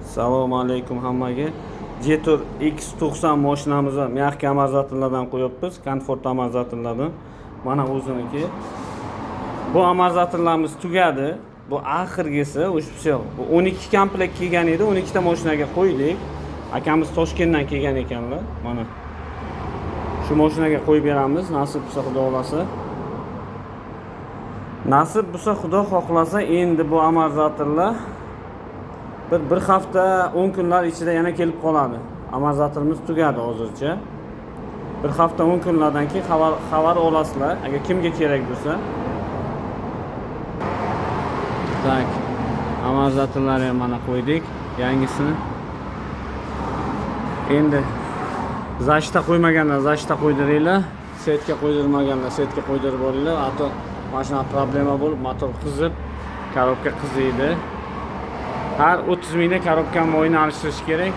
Assalomu alaykum hammaga. Jetour X90 mashinamizni мягкий амортизатор lardan qo'yapmiz, komfort амортизатор lardan. Mana o'ziniki. Bu амортизатор larimiz tugadi. Bu oxirgisi, o'sha всё. Bu 12 komplekt kelgan edi, 12 ta mashinaga qo'ydik. Akamiz Toshkentdan kelgan ekanlar. Mana. Shu mashinaga qo'yib beramiz, nasib bo'lsa, Xudo xohlasa. Nasib bo'lsa, Xudo xohlasa, endi bu амортизатор lar bir hafta, 10 kunlar ichida yana kelib qoladi. Амортизатор imiz tugadi hozircha. Bir hafta, 10 kunlardan keyin xabar olasizlar, agar kimga kerak bo'lsa. Так, амортизатор larni ham mana qo'ydik, yangisini. Endi защита qo'ymaganlar защита qo'ydiringlar, сетка qo'ydirmaganlar сетка qo'ydirib olinglar. А то mashina problema bo'lib, motor qizib, коробка qiziydi. Har 30 mingda коробка ni moyini almashtirish kerak.